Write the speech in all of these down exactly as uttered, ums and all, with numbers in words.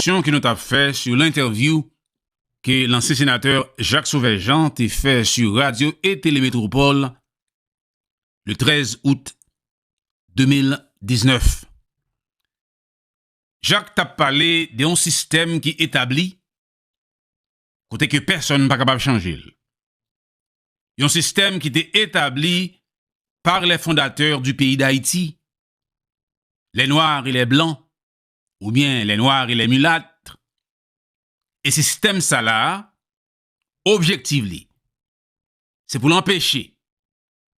konvèsasyon ke nou t ap fè sou lentèvyou ke lansyen senatè Jacques Sauveur-Jean te fè sou Radio et Télé Métropole le trèz out de mil diznèf. Jacques t ap pale de yon sistèm ki etabli kote ke pèsonn pa kapab chanje l. Yon sistèm ki te etabli par les fondateurs du pays d'Haïti, les Noirs et les Blancs, oubyen les Noirs et les Mulates. E sistèm sa la, objektif li, se pou l anpeche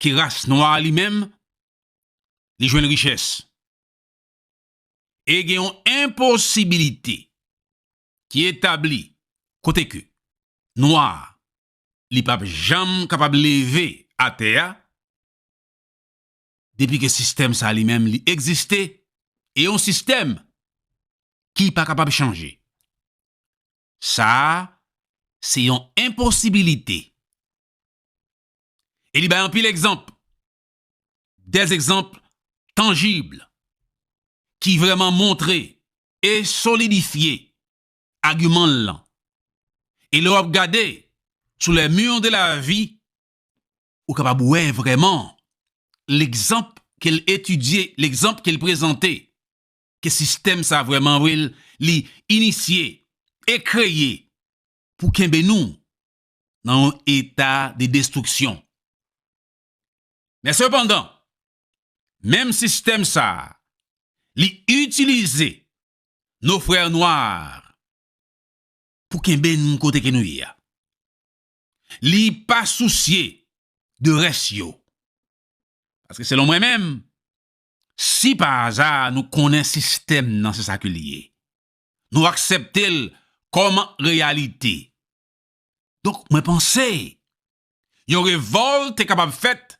ke ras nwa a li menm, li jwenn richès. E gen yon enposibilite ki etabli kote ke nwa a, li p ap janm kapab leve atè a, depi ke sistèm sa li menm li egziste, e yon sistèm ki pa kapab chanje. Sa a, se yon enposibilite. E li bay anpil egzanp, des exemples tangibles ki vrèman montre e solidifye agiman l lan. E lè w ap gade sou les murs de la vie, ou kapab wè vrèman legzanp ke l etidye, legzanp ke l prezante, ke sistèm sa vrèman vre l, li inisye e kreye pou kenbe nou nan yon eta de destriksyon. Men sepandan, menm sistèm sa a, li itilize nos frères noirs pou kenbe n kote ke nou ye a. Li pa sousye de rès yo. Paske selon mwen menm, si pa aza nou konnen sistèm nan se sa ke li ye, nou aksepte l kòm reyalite. Donk, mwen panse, yon revòlt te kapab fèt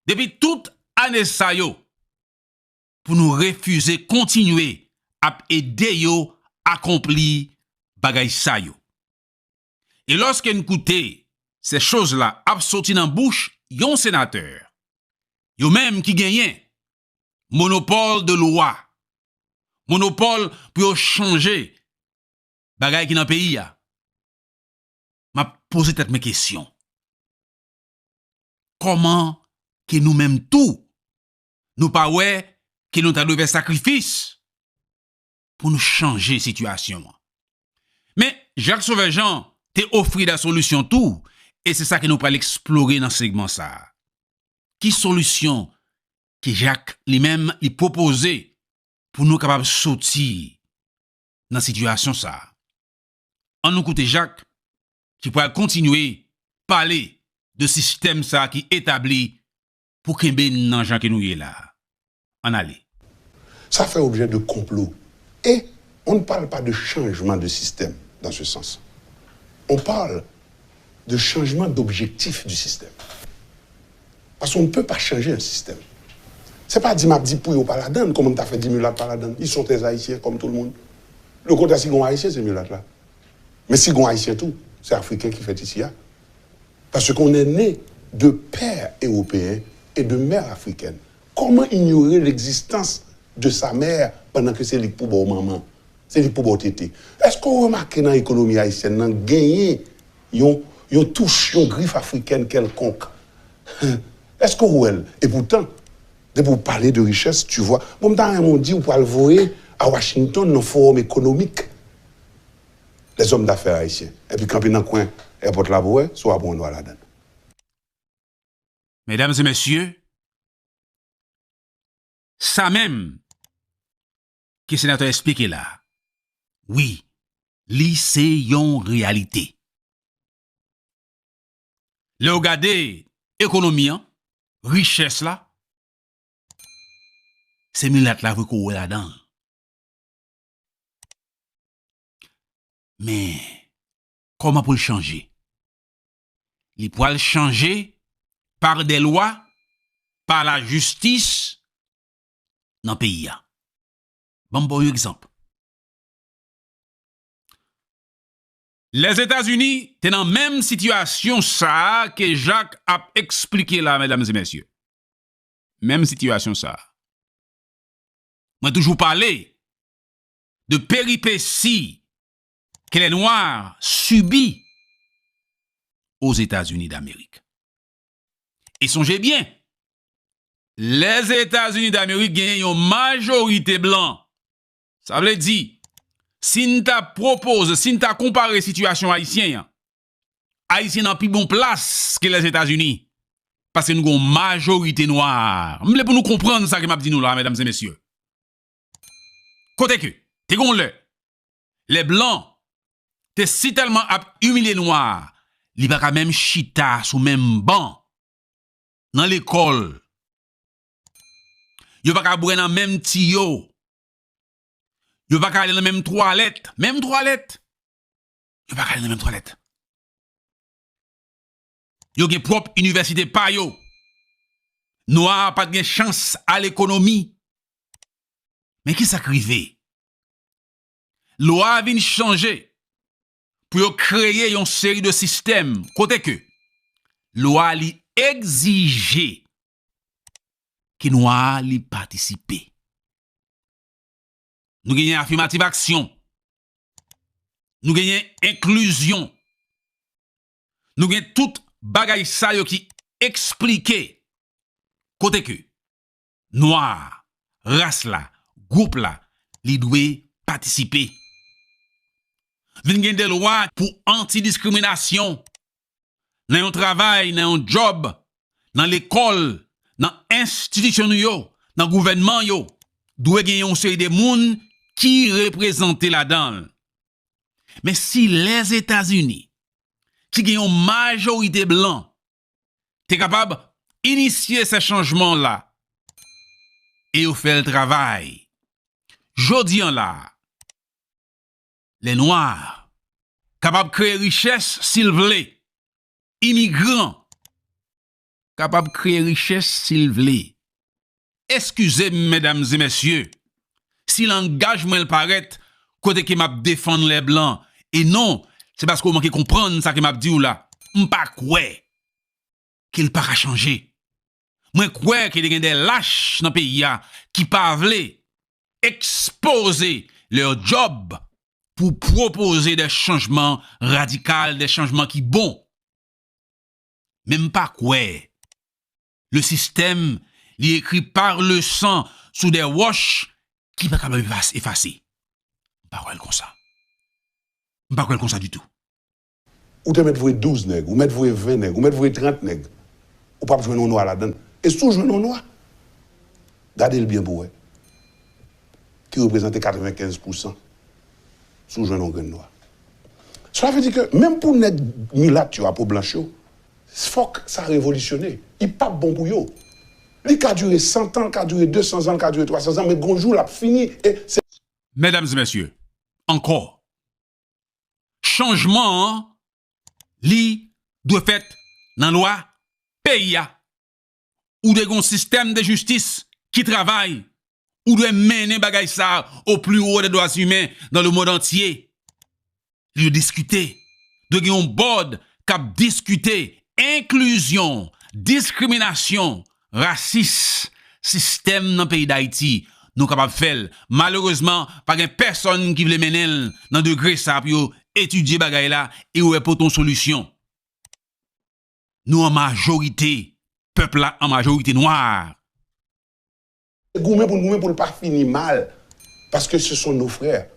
depi tout ane sa yo pou nou refize kontinye ap ede yo akonpli bagay sa yo. E lòske n koute se choz la ap soti nan bouch yon senatè, yo menm ki genyen monopòl de lwa, monopòl pou yo chanje bagay ki nan peyi a, m ap poze tèt mwen kesyon. Kòman ke nou menm tou, nou pa wè ke nou ta dwe fè sakrifis pou nou chanje sitiyasyon an? Men, Jacques Sauveur-Jean te ofri de solisyon tou, e se sa ke nou pral eksplore nan segman sa a. Ki solisyon ke Jacques li menm li pwopoze pou nou kapab soti nan sitiyasyon sa a? Ann nou koute Jacques ki pral kontinye pale de sistèm sa a ki etabli pou kenbe n nan jan ke nou ye la a. Ann ale. Ça fait objet de complot. Et on ne parle pas de changement de système dans ce sens. On parle de changement d'objectif du système. Parce qu'on ne peut pas changer un système. Se pa di m ap di pou yo pa ladann, kòman m ta fè di milat pa ladann? Ils sont très haïtiens comme tout le monde. Le kontrè, si gon ayisyen, se milat la. Men si gon ayisyen tou, se afriken ki fèt isi a. Parce qu'on est né de pères européens et de mères africaines. Comment ignorer l'existence de sa mère pandan ke se li k pou ba w manman, se li k pou ba w tete? Èske w remake nan ekonomi ayisyèn nan genyen yon, yon touch, yon grif afrikèn kèlkonk? Èske w wè l? Epoutan, depi w pale de richès, tu vois, bon, m ta renmen w di w pral voye a Washington nan fowòm ekonomik les hommes d'affaires haïtiens. Epi kanpe nan kwen èpòt la pou wè si w ap wè yon nwa ladan l. Medam e mesye, sa menm ke senatè a eksplike la, wi, li se yon reyalite. Lè w gade ekonomi an, richès la, se milat la vre ke w wè ladan l. Men, kòman pou l chanje? Li pral chanje par des lois, par la justice nan peyi a. Ban m ba w yon egzanp. Lèzetazini te nan menm sitiyasyon sa a ke Jacques ap eksplike la, medam e mesye. Menm sitiyasyon sa a. Mwen toujou pale de péripéties ke lè nwa sibi Ozetazini Damerik. E sonje byen, Lèzetazini Damerik genyen yon majorite blan. Sa vle di, si n ta pwopoze, si n ta konpare sitiyasyon ayisyen an, Ayisyen nan pi bon plas ke Lèzetazini, paske nou gen yon majorite nwa. M vle pou nou konprann sa ke m ap di nou la, medam e mesye. Kote ke te gen yon lè, lè blan te sitèlman ap imilye nwa, li pa ka menm chita sou menm ban nan lekòl. Yo pa ka bwè nan menm tiyo. Yo pa ka ale nan menm twalèt. Menm twalèt. Yo pa ka ale nan menm twalèt. Yo gen pwòp inivèsite pa yo. Nwa pa t gen chans al ekonomi. Men ki sa k rive? Lwa a vin chanje pou yo kreye yon seri de sistèm kote ke lwa a li egzije ke nwa a li patisipe. Nou genyen afimativ aksyon. Nou genyen enklizyon. Nou gen tout bagay sa yo ki eksplike kote ke nwa, ras la, gwoup la, li dwe patisipe. Vin gen de lwa pou anti-diskriminasyon nan yon travay, nan yon djòb, nan lekòl, nan enstitisyon nou yo, nan gouvènman yo, dwe gen yon seri de moun ki reprezante ladan l. Men si Lèzetazini, ki gen yon majorite blan, te kapab inisye se chanjman la, e yo fè l travay. Jodi an la, lè nwa kapab kreye richès si l vle, imigran kapab kreye richès si l vle. Eskize m, medam e mesye, si langaj mwen l parèt kote ke m ap defann lè blan, e non, se paske w manke konprann sa ke m ap di w la. M pa kwè ke l pa ka chanje. Mwen kwè ke te gen de lach nan peyi a ki pa vle ekspoze lè djòb pou pwopoze de chanjman radikal, de chanjman ki bon. Men m pa kwè le sistèm li ekri par le sang sou de wòch ki pa kapab efas-, efase. M pa kwè l konsa. M pa kwè l konsa ditou. Ou te mèt voye douz nèg, ou mèt voye ven nèg, ou mèt voye trant nèg, ou p ap jwenn yon nwa ladan l. E si w jwenn yon nwa, gade l byen pou w wè, ki reprezante katrevenkenz pousan, si w jwenn yon grenn nwa. Sa vle di ke menm pou nèg milat yo a, pou blanch yo, fòk sa revolisyone. Li p ap bon pou yo. Li ka dire san tan, li ka dire de san zan, li ka dire twa san zan, men gon jou l ap fini. E se. Medam e mesye, ankò, chanjman an, li dwe fèt nan lwa peyi a. Ou dwe gen yon sistèm de jistis ki travay. Ou dwe mennen bagay sa a au plus haut des droits humains dans le monde entier. Li dwe diskite. Dwe gen yon bòd k ap diskite enklizyon, diskriminasyon, rasis, sistèm nan peyi Dayiti. Nou kapab fè l. Malerezman, pa gen pèsonn ki vle mennen l nan degre sa a pou yo etidye bagay la e wè pote yon solisyon. Nou an majorite, pèp la an majorite nwa. Goumen pou n goumen pou l pa fini mal, paske ce sont nos frères.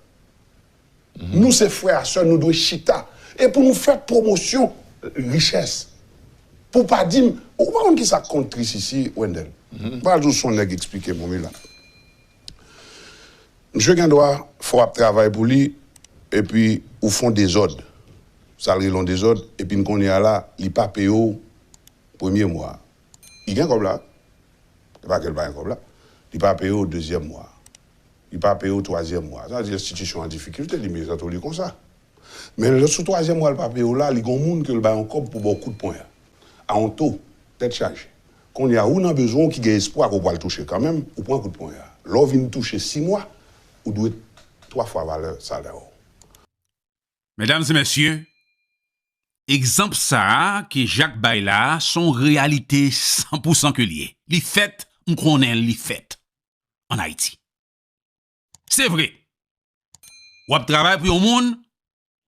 Nou se frè a sè, nou dwe chita. E pou nou fè pwomosyon richès. Pou w pa di m, ou pa konn kisa k konn tris isi, Wendell? M pral di w se yon nèg eksplike m wi la. Misye gen dwa fè w ap travay pou li, epi ou fè yon dezòd. Sa l rele yon dezòd, epi n konnen a la, li pa peye w premye mwa. Li gen kòb la. Se pa ke l pa gen kòb la. Li pa peye w dezyèm mwa. Li pa peye w twazyèm mwa. Sa vle di enstitisyon an difikilte, li mezante w li konsa. Men lè sou twazyèm mwa l pa peye w la, li gen yon moun ke l bay yon kòb pou ba w kout pwen a. A yon to, tèt chaje. Kounye a, ou nan bezwen, ou ki gen espwa ke w pral touche kanmenm, ou pran kout pwen a. Lè w vin touche sis mwa, ou dwe twa fwa valè salè w. Medam e mesye, egzanp sa a ke Jak bay la a, se yon reyalite san pou san ke l ye. Li fèt, m konnen l, li fèt ann Ayiti. Se vre, W ap travay pou yon moun,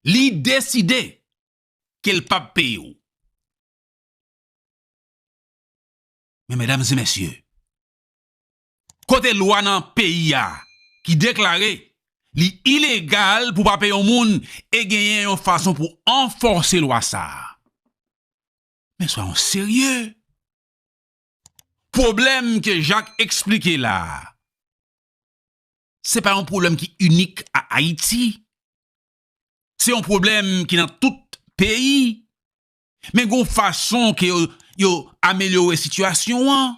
li deside ke l p ap peye w. Men medam e mesye, kote lwa nan peyi a ki deklare li ilegal pou w pa peye yon moun e genyen yon fason pou anfòse lwa sa a? Men swa yon serye. Pwoblèm ke Jak eksplike la a, se pa yon pwoblèm ki inik a Ayiti. Se yon pwoblèm ki nan tout peyi. Men gon fason ke yo, yo amelyore sitiyasyon an.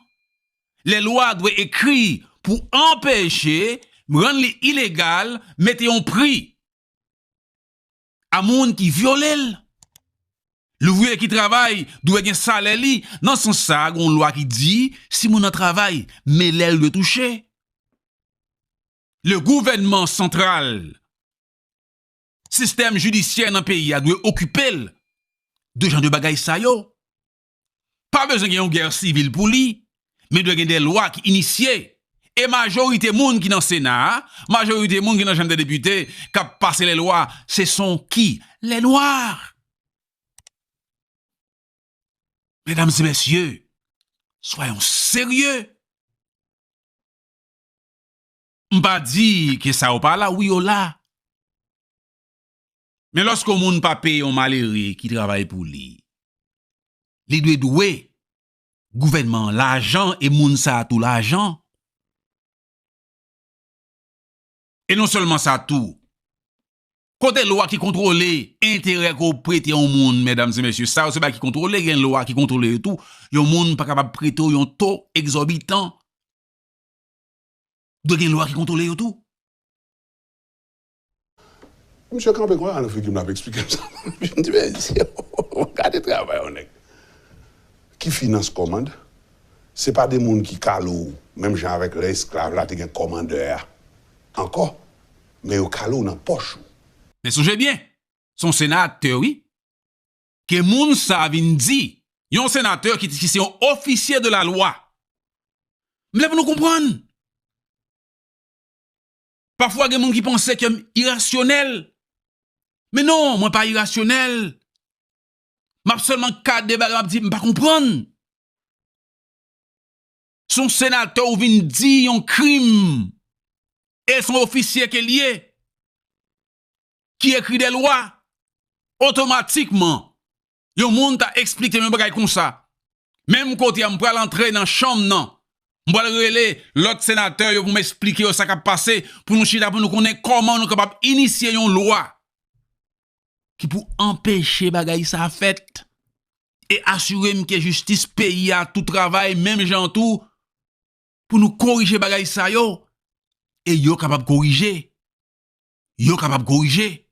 Lè lwa dwe ekri pou anpeche, rann li ilegal, mete yon pri a moun ki vyole l. Louvriye ki travay dwe gen salè li. Nan sans sa a, gon lwa ki di, si moun nan travay, men lè l dwe touche. Le gouvènman santral, sistèm jidisyè nan peyi a dwe okipe l de jan de bagay sa yo. Pa bezwen gen yon gè sivil pou li, men dwe gen de lwa ki inisye. E majorite moun ki nan Sena a, majorite moun ki nan Chanm dè Depite k ap pase lè lwa, se son ki? Lè lwa. Medam e mesye, swayon serye. M pa di ke sa yo pa la, wi yo la. Men lòske yon moun pa peye yon malere ki travay pou li, li dwe dwe gouvènman an lajan e moun sa a tou lajan. E non sèlman sa tou, kote lwa ki kontwole enterè ke w prete yon moun, medam e mesye, sa yo se bagay ki kontwole, gen lwa ki kontwole yo tou. Yon moun pa kapab prete w yon to egzòbitan. Dwe gen lwa ki kontwole yo tou. Misye kanpe konsa nan figi m, l ap eksplike m sa. M di, men, gade travay yon nèg ki finans kòmand. Se pa de moun ki kale w, menm jan avèk lè esklav la te gen kòmandè a ankò, men yo kale w nan pòch ou. Men sonje byen, se yon senatè, wi. Ke moun sa a vin di, yon senatè ki, ki se yon ofisye de la lwa. M vle pou nou konprann. Pafwa gen moun ki panse ke m irasyonèl. Men non, mwen pa irasyonèl. M ap sèlman gade bagay, m ap di, m pa konprann. Se yon senatè ou vin di yon krim. E se yon ofisye ke l ye. Ki ekri de lwa. Otomatikman, yon moun ta eksplike m yon bagay konsa. Menm kote a, m pral antre nan chanm nan. M pral rele lòt senatè yo pou m eksplike yo sa k ap pase, pou nou chita, pou nou konnen kòman nou kapab inisye yon lwa ki pou anpeche bagay sa a fèt e asire m ke jistis peyi a tou travay menm jan tou pou nou korije bagay sa yo e yo kapab korije. Yo kapab korije.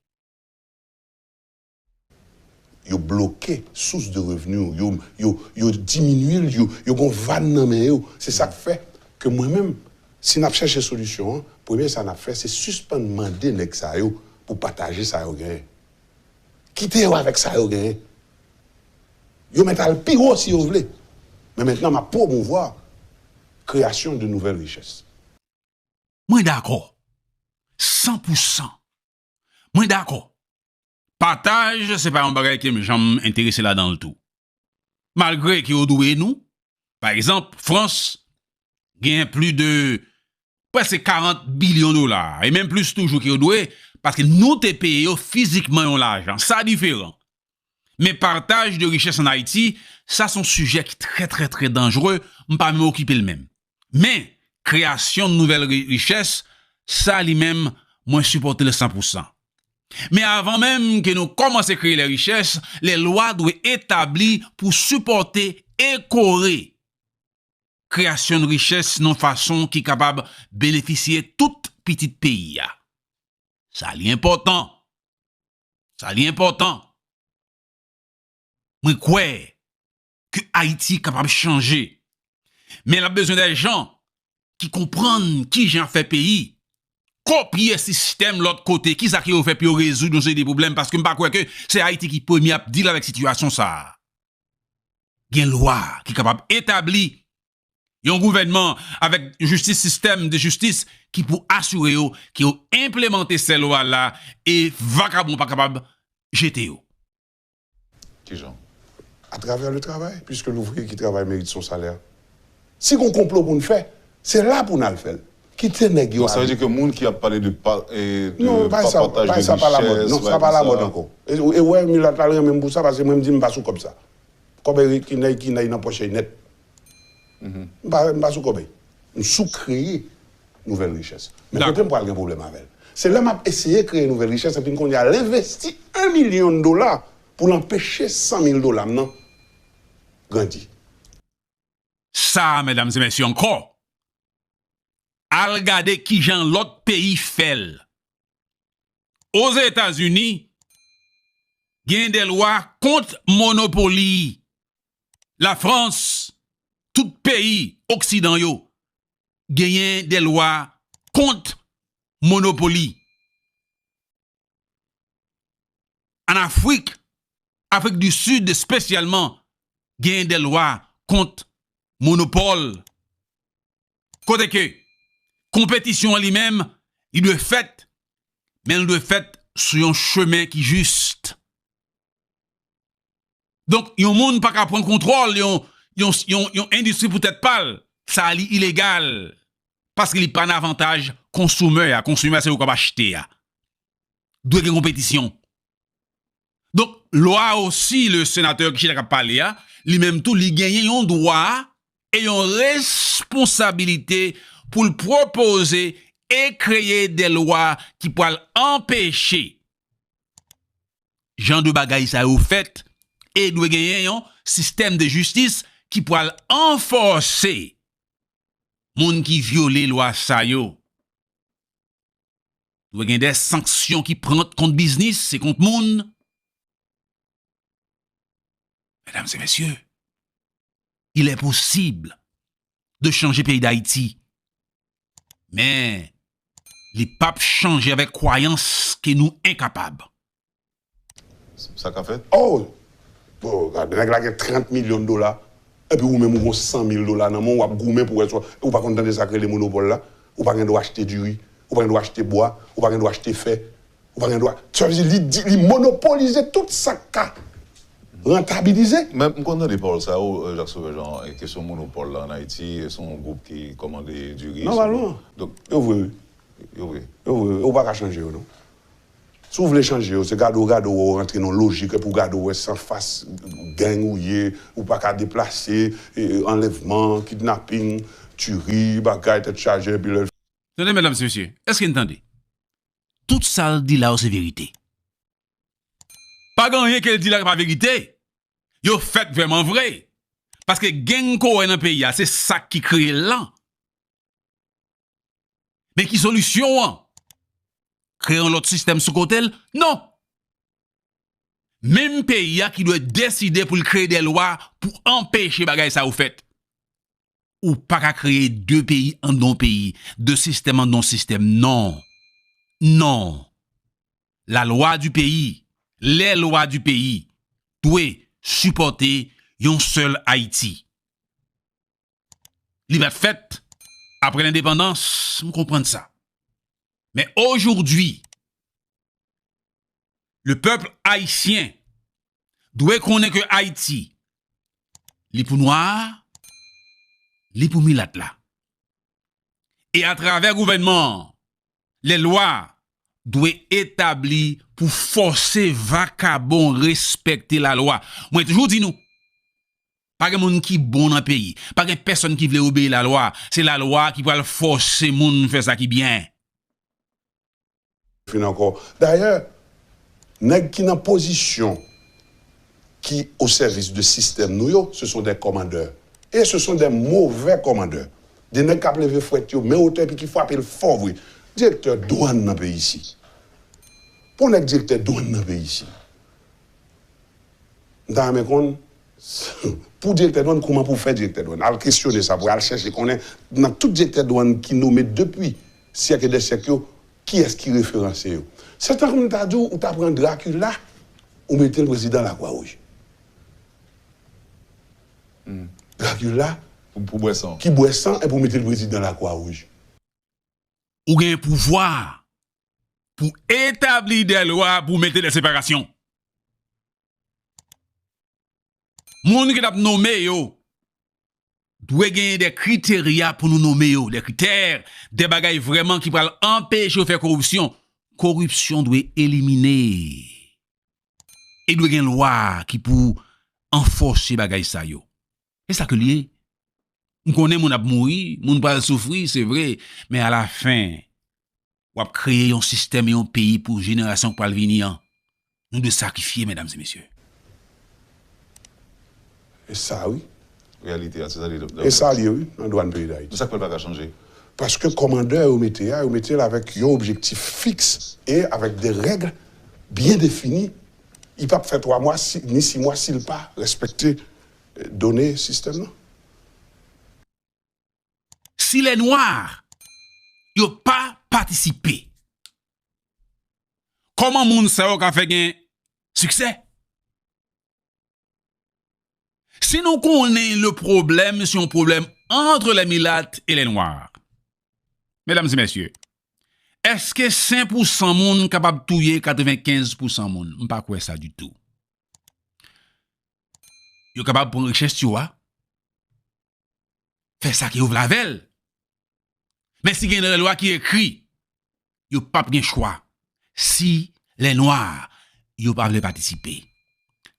Yo bloke sous de revni w, yo, yo, yo diminye l, yo, yo gon vàn nan men yo. Se sa k fè ke mwen menm, si n ap chèche solisyon an, premye sa n ap fè, se sispann mande nèg sa yo pou pataje sa yo genyen. Kite yo avèk sa yo genyen. Yo mèt al pi wo si yo vle. Men mentnan, m ap pwomouvwa kreyasyon de nouvèl richès. Mwen dakò. San pou san. Mwen dakò. Pataj, se pa yon bagay ke m janm enterese ladan l tou. Malgre ke yo dwe nou, pa egzanp, Frans gen plis de prèske karant bilyon dola, e menm plis toujou ke yo dwe, paske nou te peye yo fizikman yon lajan. Sa diferan. Men pataj de richès ann Ayiti, sa se yon sijè ki trè, trè, trè danjere, m pa menm okipe l menm. Men, kreyasyon nouvèl ri-, richès, sa li menm, mwen sipòte l san pou san. Men avan menm ke nou kòmanse kreye lè richès, lè lwa dwe etabli pou sipòte e kore kreyasyon richès nan fason ki kapab benefisye tout pitit peyi a. Sa li enpòtan. Sa li enpòtan. Mwen kwè ke Ayiti kapab chanje. Men l ap bezwen de jan ki konprann kijan fè peyi, kopye sistèm lòt kote, kisa ke yo fè pou yo rezoud yon seri de pwoblèm, paske m pa kwè ke se Ayiti ki premye ap deal avèk sitiyasyon sa a. Gen lwa ki kapab etabli Yon gouvènman avèk jistis, sistèm de jistis ki pou asire yo ke yo enplemante sèl lwa la e vakabon pa kapab jete yo. Kijan? Atravè le travay, puisque l'ouvrier qui travaille mérite son salaire. Si gon konplo pou n fè, se la pou n al fè l. Kite nèg yo Sa vle ale. Di ke moun ki ap pale de pa, e, de Non, pa pa sa, pataj pa de sa pa la mòd. richès, Non, sa pa la mòd ankò. E, e wè, milat la renmen m pou sa, paske mwen m di m pa sou kòb sa. Kòb Erik ki nèy ki nèy nan pòch nèt. M pa, m pa sou kòb. M sou kreye nouvèl richès. Men kote m pral gen pwoblèm avè l. Se lè m ap eseye kreye nouvèl richès, epi m konnen al envesti en milyon dola pou l anpeche san mil dola m nan grandi. Sa, medam e mesye, ankò, al gade kijan lòt peyi fè l. Ozetazini, gen de lwa kont monopoli. Lafrans, tout peyi oksidan yo, genyen de lwa kont monopoli. An Afrik, Afrik di Sid espesyalman, genyen de lwa kont monopòl. Kote ke konpetisyon an li menm, li dwe fèt, men li dwe fèt sou yon chemen ki jis. Donk, yon moun pa ka pran kontwòl yon, yon, yon, yon endistri pou tèt pa l, sa li ilegal. Paske li pa nan avantaj konsomè a. Konsomè a se ou k ap achte a. Dwe gen konpetisyon. Donk, lwa osi, le senatè ki chita k ap pale a, li menm tou, li genyen yon dwa e yon responsabilite pou l pwopoze e kreye de lwa ki pral anpeche jan de bagay sa yo fèt e dwe genyen yon sistèm de jistis ki pral anfòse moun ki vyole lwa sa yo. Dwe gen de sanksyon ki pran kont biznis e kont moun. Medam e mesye, il est possible de changer peyi Dayiti. Men, li p ap chanje avèk kwayans ke nou enkapab. Sa ka fèt? Oh! Bon, gade, nèg la gen trant milyon dola, epi ou menm ou gon san mil dola nan men w, w ap goumen pou wè si w, ou pa konn tande sa k rele monopòl la, ou pa gen dwa achte diri, ou pa gen dwa achte bwa, ou pa gen dwa achte fè, ou pa gen dwa. Sa vle di, li, di- li monopolize tout sa k ka rentabilize. Men m konn tande pawòl sa yo, euh, Jacques Sauveur Jean, e kesyon monopòl la ann Ayiti, se yon gwoup ki kòmande diri. Nòmalman. Donk, Yo vre, wi. Yo vre. Yo vre, wi. Ou pa ka chanje yo, non. Si w vle chanje yo, se gade w, gade w, w rantre nan lojik, epi w gade w wè san fas, gang ou ye, ou pa ka deplase, e, anlèvman, kidnaping, tiri, bagay, tèt chaje, epi lè. Tande, medam e mesye, èske n tande? Tout sa l di la yo se verite. Pa gen anyen ke l di la ki pa verite. Yo fèt vrèman vre. Paske gang ke w wè nan peyi a, se sa ki kreye l lan. Men ki solisyon an? Kreye yon lòt sistèm sou kote l? Non. Menm peyi a ki dwe deside pou l kreye de lwa pou anpeche bagay sa yo fèt. Ou pa ka kreye de peyi anndan yon peyi, de sistèm anndan yon sistèm. Non. Non. La loi du pays, les lois du pays dwe sipòte yon sèl Ayiti. Li pa t fèt apre lendepandans, m konprann sa. Men aujourd'hui, le peuple haïtien dwe konnen ke Ayiti, li pou nwa a, li pou milat la. E atravè gouvènman an, lè lwa dwe etabli pou fòse vakabon respekte lalwa. Mwen toujou di nou, pa gen moun ki bon nan peyi. Pa gen pèsonn ki vle obeyi lalwa. Se lalwa ki pral fòse moun fè sa ki byen. Fin ankò. Dayè, nèg ki nan pozisyon ki au service de système nou yo, ce sont des commandeurs. Et ce sont des mauvais commandeurs. De nèg k ap leve fwèt yo, men otè epi ki frape l fò vre. Direktè dwàn nan peyi isi. Pou nèg direktè dwàn nan peyi isi. M ta renmen konn, pou direktè dwàn, kouman pou fè direktè dwàn? Al kesyone sa, pou al chèche konnen nan tout direktè dwàn ki nome depi syèk e dè syèk yo, kiyès ki referanse yo? Se tankou m ta di w, ou ta pran Drakila, ou mete l prezidan Lakwa Wouj. Drakila, Pou, pou bwè san. Ki bwè san e pou mete l prezidan Lakwa Wouj. Ou gen pouvwa pou etabli de lwa pou mete de separasyon. Moun ki t ap nonmen yo dwe genyen de kriterya pou nou nonmen yo, de kritè, de bagay vrèman ki pral anpeche yo fè koripsyon. Koripsyon dwe elimine. E dwe gen lwa ki pou anfòse bagay sa yo. E sa ke l ye. M konnen moun ap mouri, moun pral soufri, se vre, men alafen, w ap kreye yon sistèm e yon peyi pou jenerasyon k pral vini an. Nou dwe sakrifye, medam e mesye. E sa, wi. Reyalite a, se sa li. E sa li ye, wi, nan dwàn peyi Dayiti. Men sa k fè l pa ka chanje? Paske kòmandè yo mete a, yo mete l avèk yon objektif fiks e avèk de règ byen defini. Li p ap fè twa mwa, si, ni sis mwa si l pa respekte, eh, done sistèm nan. Si lè nwa yo pa patisipe, kòman moun sa yo ka fè gen siksè? Si nou konnen le problème se yon pwoblèm entre les milat e les noirs, medam e mesye, èske senk pou san moun kapab touye katrevenkenz pou san moun? M pa kwè sa ditou. Yo kapab pran richès yo a, fè sa ke yo vle avè l. Men si gen nan lwa ki ekri, yo p ap gen chwa. Si lè nwa yo pa vle patisipe,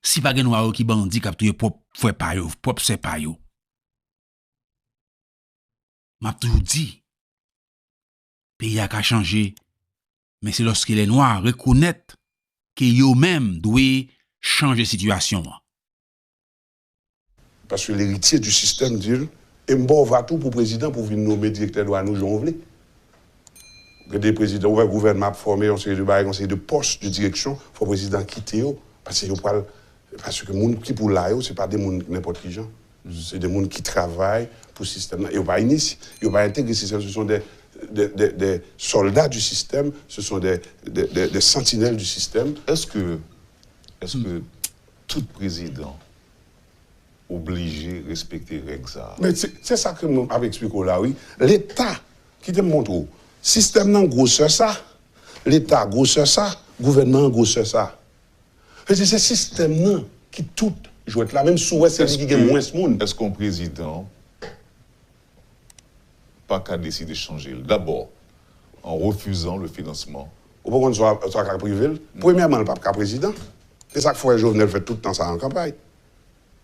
si pa gen nwa yo ki bandi k ap touye pwòp frè pa yo, pwòp sè pa yo, m ap toujou di, peyi a ka chanje, men se lòske lè nwa rekonèt ke yo menm dwe chanje sitiyasyon an. Paske leritye di sistèm di l, e m ba w va tou pou prezidan pou vin nonmen direktè dwàn ou jan w vle. Gen de prezidan, ou wè gouvènman ap fòme yon seri de bagay, yon seri de pòs de direksyon, fò prezidan kite yo, paske yo pral, paske moun ki pou la yo, se pa de moun nenpòt ki jan. Se de moun ki travay pou sistèm nan. Yo pa inisye, yo pa entegre sistèm, ce sont des, des, des, des soldats du système, ce sont des, des, des, des sentinelles du système. Èske, èske tout prezidan oblije respekte règ sa a? Men se, se sa ke mwen ap eksplike w la, wi. Leta, kite m montre w. Sistèm nan gwosè sa, Leta gwosè sa, gouvènman an gwosè sa. Paske se sistèm nan ki tout jwèt la, menm si w wè se li ki gen mwens moun. Èske yon prezidan pa ka deside chanje l? Dabò, an refizan le finansman. Ou pa konn sa, sa ka prive l? Premyèman, l p ap ka prezidan. E sa k fè Jovenel fè tout tan sa an kanpay.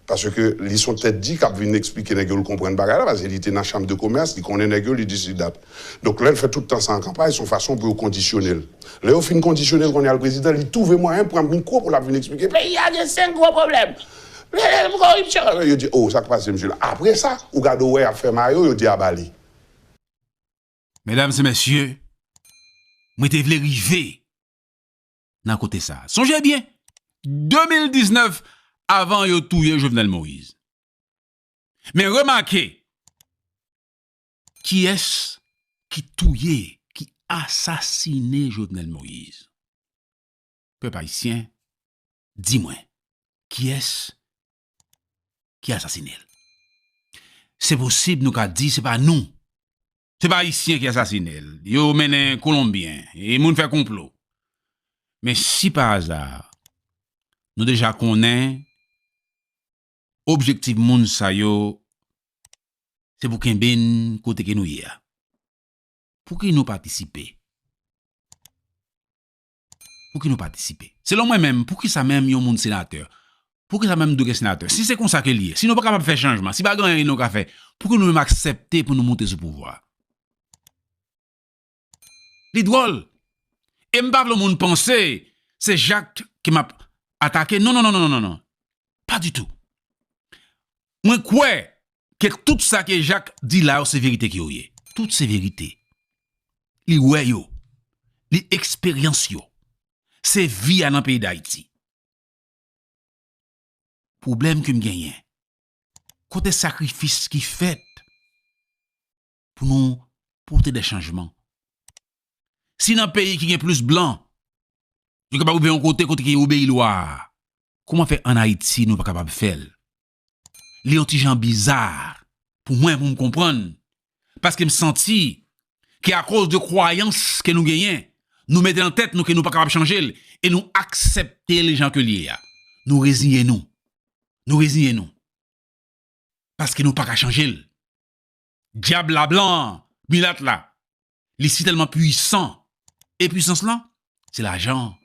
Paske li se yon tèt di k ap vin eksplike nèg yo l konprann bagay la, paske li te nan chanm de komès, li konnen nèg yo, li di si dat. Donk, lè l fè tout tan sa an kanpay, se yon fason pou yo kondisyone l. Lè yo fin kondisyone l, kounye a l prezidan, li twouve mwayen pran mikwo pou l ap vin eksplike, peyi a gen senk gwo pwoblèm. Koripsyon. Yo di, o, sa k pase, mesye la? Apre sa, ou gade w wè y ap fè mayo, yo di a ba li. Medam e mesye, mwen te vle rive nan kote sa a. Sonje byen, de mil diznèf, avan yo touye Jovenel Moïse. Men remake, kiyès ki touye, ki asasine Jovenel Moïse? Pèp ayisyen, di mwen, kiyès ki asasine l? Se posib nou ka di se pa nou. Se pa Ayisyen ki asasine l. Yo mennen Kolonbyen. E moun fè konplo. Men si pa aza, nou deja konnen objektif moun sa yo, se pou kenbe n kote ke nou ye a. Pouki nou patisipe? Pouki nou patisipe? Selon mwen menm, poukisa menm yon moun senatè? Poukisa menm dwe gen senatè? Si se konsa ke l ye, si nou pa kapab fè chanjman, si pa gen anyen nou ka fè, pouki nou menm aksepte pou nou moute sou pouvwa a? Li dwòl. E m pa vle moun panse se Jak ke m ap atake. Non, non, non, non, non, non, non. Pa ditou. Mwen kwè ke tout sa ke Jak di la yo se verite ke yo ye. Tout se verite. Li wè yo. Li eksperyans yo. Se vi a nan peyi Dayiti. Pwoblèm ke m genyen, kote sakrifis ki fèt pou nou pote de chanjman? Si nan peyi ki gen plis blan, yo kapab rive yon kote, kote ki obeyi lwa a, kòman fè ann Ayiti nou pa kapab fè l? Li yon ti jan biza pou mwen, pou m konprann. Paske m santi ke akoz de kwayans ke nou genyen, nou mete nan tèt nou ke nou pa kapab chanje l, e nou aksepte l jan ke l ye a. Nou reziye nou. Nou reziye nou. Paske nou pa ka chanje l. Dyab la blan, milat la, li si tèlman pwisan. E pwisans lan, se lajan.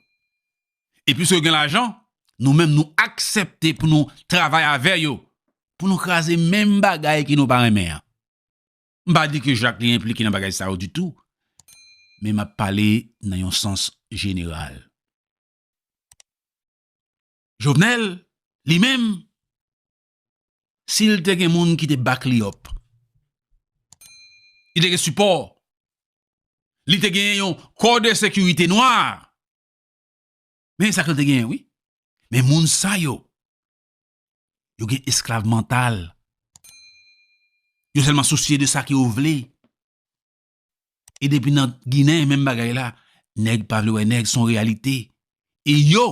E piske yo gen lajan, nou menm nou aksepte pou nou travay avè yo, pou nou kraze menm bagay ke nou pa renmen an. M pa di ke Jak li enplike nan bagay sa yo ditou, men m ap pale nan yon sans jeneral. Jovenel, li menm, si l te gen moun ki te back li up, li te gen sipò, li te gen yon kò de sekirite nwa, men sa ke l te genyen, wi. Men moun sa yo, yo gen esklav mantal. Yo sèlman sousye de sa ke yo vle. E depi nan Ginen, menm bagay la, nèg pa vle wè nèg, se yon reyalite. E yo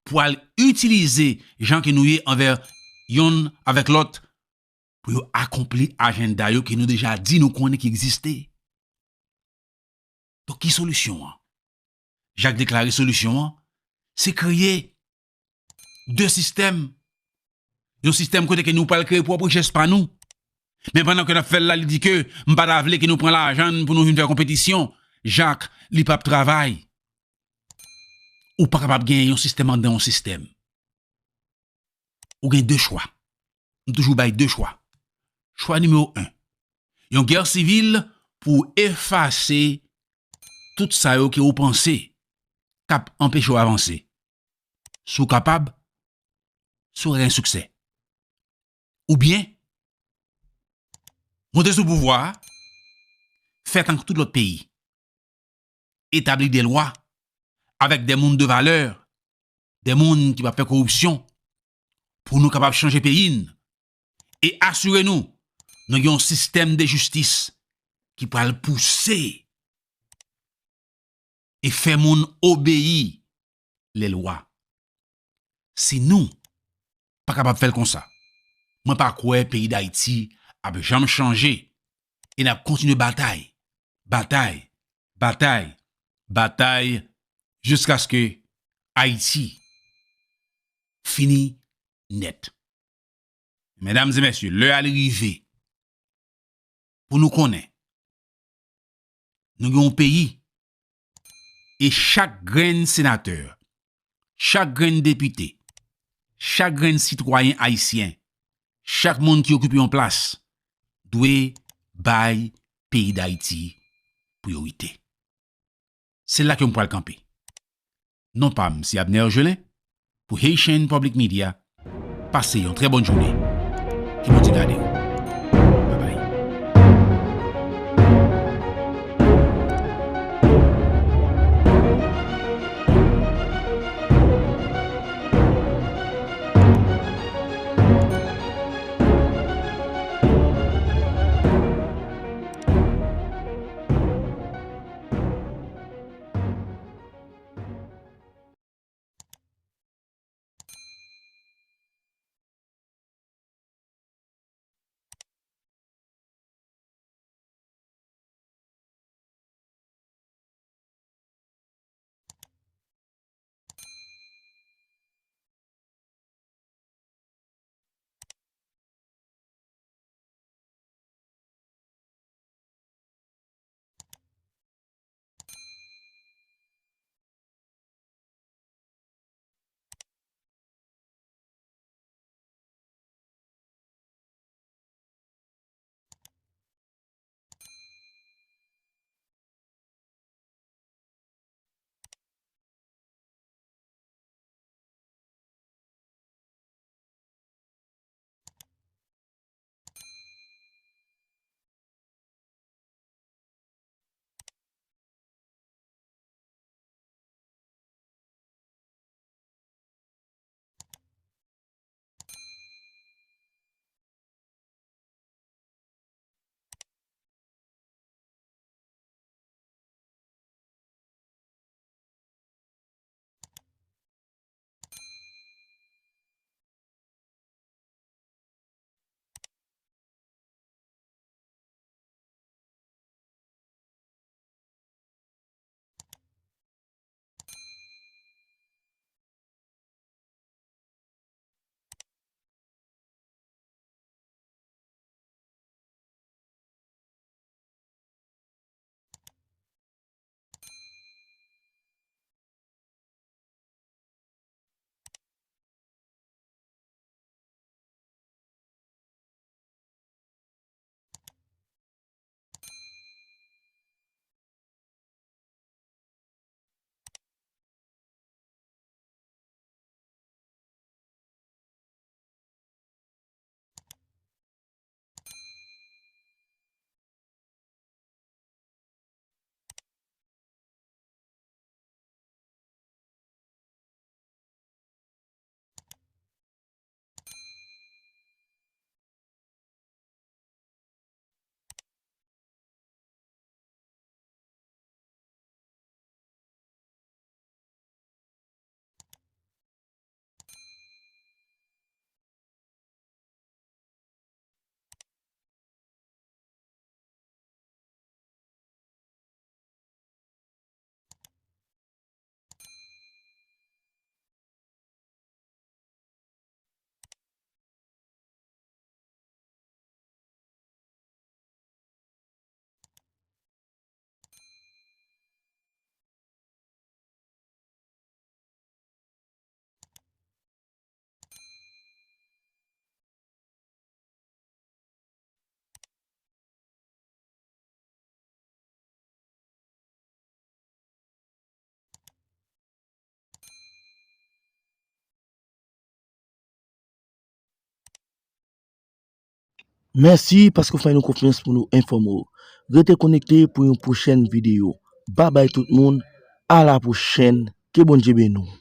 pral itilize jan ke nou ye anvè yonn avèk lòt pou yo akonpli ajanda yo ke nou deja di nou konnen ki egziste. Donk, ki solisyon an? Jak deklare solisyon an, se kreye de sistèm. Yon sistèm kote ke nou pral kreye pwòp richès pa nou. Men pandan ke n ap fè l la, li di ke m pa ta vle ke nou pran lajan n pou nou vin fè konpetisyon. Jak, li p ap travay. Ou pa kapab gen yon sistèm anndan yon sistèm. Ou gen de chwa. M toujou bay de chwa. Chwa nimewo en. Yon gè sivil pou efase tout sa yo ke ou panse k ap anpeche w avanse. Si w kapab, si w gen siksè. Oubyen, monte sou pouvwa a, fè tankou tout lòt peyi. Etabli de lwa avèk de moun de valè, de moun ki p ap fè koripsyon, pou nou kapab chanje peyi n e asire nou, nou gen yon sistèm de jistis ki pral pouse e fè moun obeyi lèlwa. Si nou pa kapab fè l konsa, mwen pa kwè peyi Dayiti ap janm chanje e n ap kontinye batay, batay, batay, batay, jiskaske Ayiti fini nèt. Medam e mesye, lè a li rive pou nou konnen nou gen yon peyi e chak grenn senatè, chak grenn depite, chak grenn sitwayen ayisyen, chak moun ki okipe yon plas dwe bay peyi Dayiti priyorite. Se la ke m pral kanpe. Non pa m, se Abner Gelin pou Haitian Public Media. Pase yon trè bòn jounen. Ke Bondye gade w. Babay. Mèsi paske w fè nou konfyans pou nou enfòme w. Rete konekte pou yon pwochèn videyo. Babay tout moun, a la pwochèn, ke Bondye beni w.